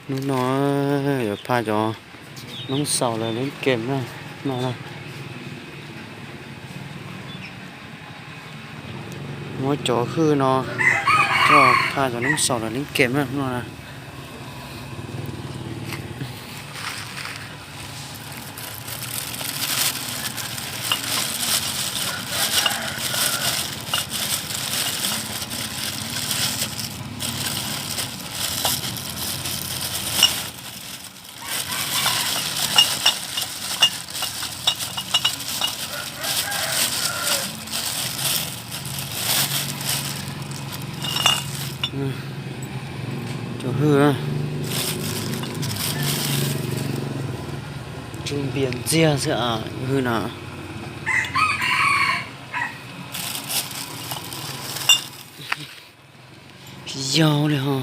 Hnub no yuav pha cov noob xaus lawv leeb kem na, no na. Muab cov hwj no coj pha cov noob xaus lawv leeb kem na, no na. Cov hwj, tsw npias ntxiag xwb hwj na. Yau li ho.